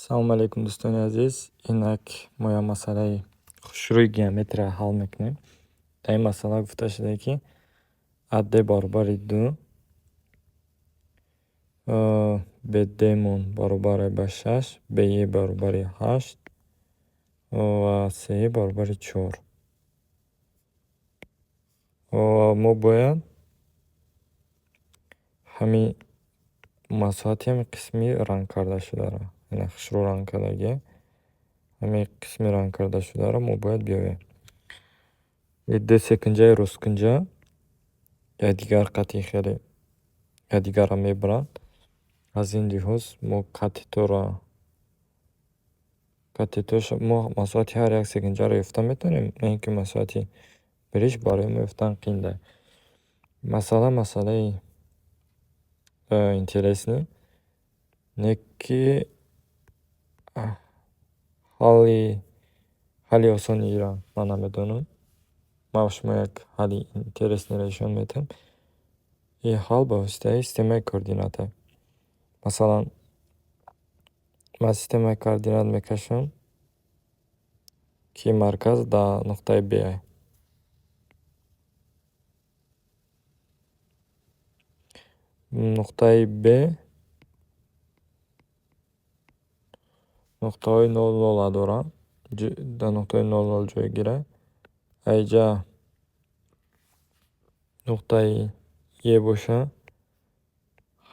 Салому алейкум, дӯстони азиз. Инак мо як масъалаи хушрӯи геометрияро ҳал мекунем. Дар ин масъала гуфта шуда, ки АД баробари ду, БДмон баробари ба шаш, БЕ баробари ҳашт ва СЕ баробари чор. Ва мо бояд ҳамин масоҳати ҳамин қисми ранг кардашударо, ина хушрӯ ранг кардагия, ҳамин қисми ранг кардашударо мо бояд биёвем. Ду секунҷаи росткунҷа якдигар қатъи хеле якдигарро мебаранд. Аз ин лиҳоз мо катетора катетоша мо масоҳати ҳар як секунҷаро ёфта метавонем, на ин ки масоҳати буриш барои мо ёфтан қиин. Масъала масъалаи интересный, не ки ҳалли осониро ман намедонам. Ман ба шумо як ҳалли интересныйро нишон медиҳам. Ин ҳал ба воситаи системаи координата. Масалан, ман системаи координат мекашам, ки марказ дар нуқтаи Б. Нуқтаи Б нуқтаҳои нол нола дорад, дар нуқтаи нол нол ҷойгир. Аиҷа нуқтаи Е боша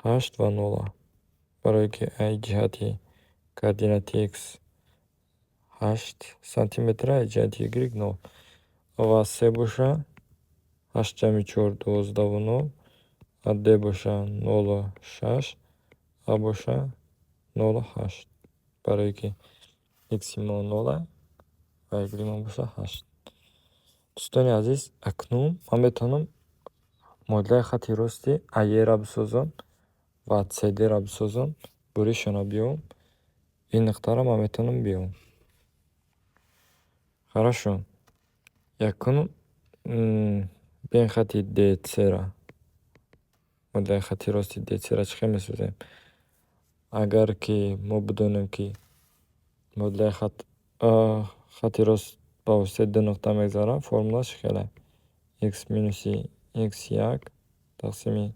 ҳашт ва нола. Барое ки ай ҷиҳати координати x 8 сантиметр, ай ҷиҳати y нол. Ва С боша ҳашт ҷамъи чор дувоздаву нол, ва Д боша нолу шаш, А боша нолу ҳашт. Барое ки икси мо нола ва y мо боша ҳашт. Дӯстони азиз, акнун ман метавонам муодилаи хатти рости АЕ-ро бисозам ва СД-ро бисозам, буришонро биёвам. Ин нуқтаро ман метавонам биёвам. Хорошо. Якум, биёем хатти ДС-ро. Муодилаи хатти рости ДС-ро чӣ хел месозем? Агар ки мо бидонем, ки муодилаи хатти рост ба воситаи ду нуқта мегзарад, формулаш чӣ хел аст? X минуси x як тақсими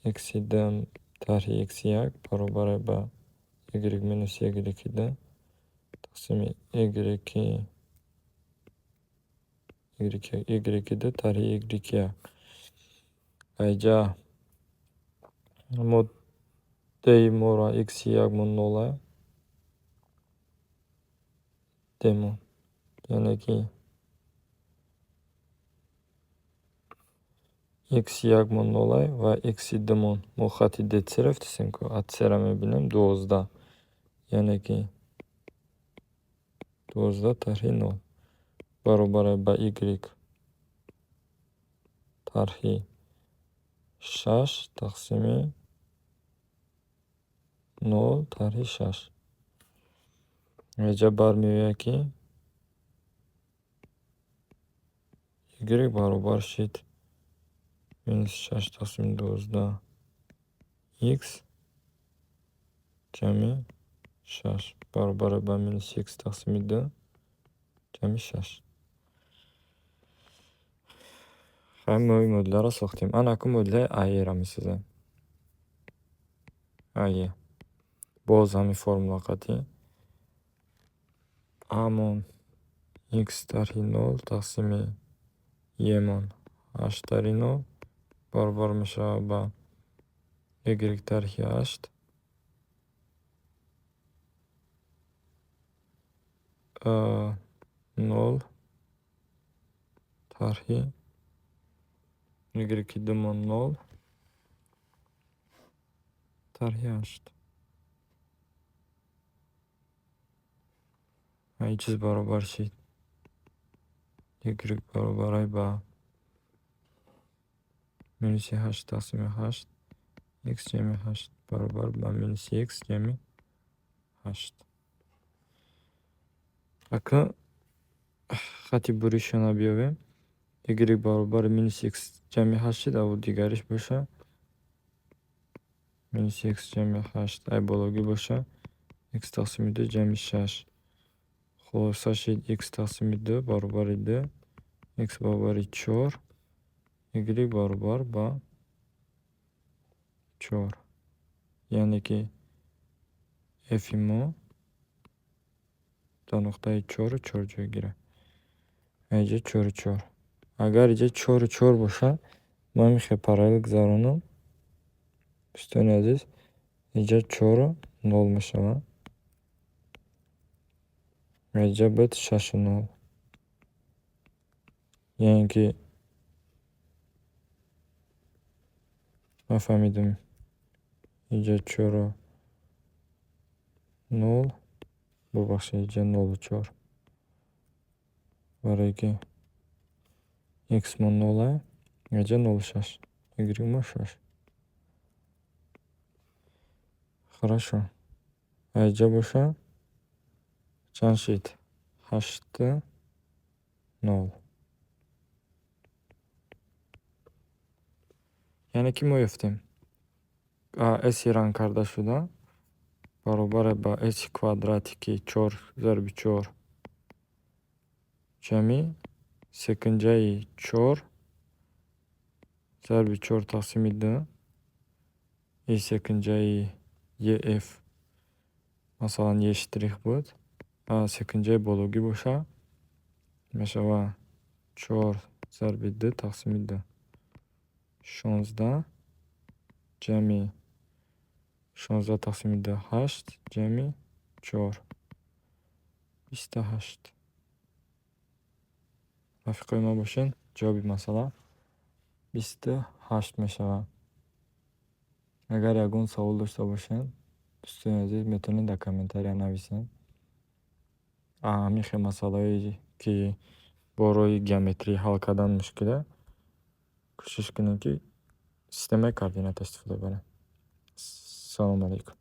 икси ду тарҳи икси як баробар ба y минуси y ду тақсими y ду тарҳи y як. Аиҷа мо д-и моро икси якмон нола, д-мон, яъне ки икси якмон нола ва икси думон мо хатти ДС-ро ёфтастем, ку аз С-ро мебинем 12, яъне ки 12 тарҳи нол баробар ба y тарҳи шаш тақсими нол тарҳи шаш. Инҷа бармеояд, ки y баробар шид минус шаш тақсими 12 икс ҷамъи шаш баробар ба минус икс тақсими ду ҷамъи шаш. Хай, мо ин муодиларо сохтем. Ана акнун муодилаи АЕ-ро месозем. АЕ. Боз ҳамин формула қатъӣ. Амон икс тарҳи нол тақсими емон ҳашт тарҳи нол баробар мешавад ба y тарҳи ҳашт нол тарҳи y думон нол тарҳи ҳашт. Ин чиз баробар шид y баробар ба минуси ҳашт тақсими ҳашт икс ҷамъи ҳашт баробар ба минуси икс ҷамъи ҳашт. Акнун хатти буришонро биёвем. Y баробари минус икс ҷамъи ҳашт шид, аввал дигариш боша минус икс ҷамъи ҳашт ай бологӣ боша Х тақсими ду ҷамъи шаш. Хулоса шид: х тақсими ду баробари ду, х баробари чор, y баробар ба чор. Яъне ки f-и мо дар нуқтаи чору чор ҷойгир аст. Инҷа чору чор. Агар инҷа чору чор бошад, ман мехоҳам параллел гузаронам. Дӯстони азиз, инҷа чору нол мешавад. Инҷа буд шашу нол. Яъне ки ман фаҳмидам, инҷа чору нол, бубахшед, инҷа нолу чор. Барое ки х мо нола, инҷа нолу шаш, y мо шаш. Хорошо. Инҷа боша чанд шид? Ҳашту нол. Яъне ки мо ёфтем s-и ранг карда шуда баробар ба s квадрате, ки чор зарби чор, ҷамъи секунҷаи чор зарби чор тақсими ду и секунҷаи еф, масалан, е штрих буд, секунҷаи бологӣ боша мешавад чор зарби ду тақсими ду, 16 ҷамъи 16 тақсими ду ҳашт, ҷамъи чор, 28. Рафиқои ман бошед, ҷавоби масъала 28 мешавад. Агар ягон савол дошта бошед, дӯстони азиз, метавонед дар комментария нависед. Ҳамин хел масъалаҳое, ки бо роҳи геометрӣ ҳал кардан мушкил, кӯшиш кунед, ки системаи координата истифода баред. Салому алайкум.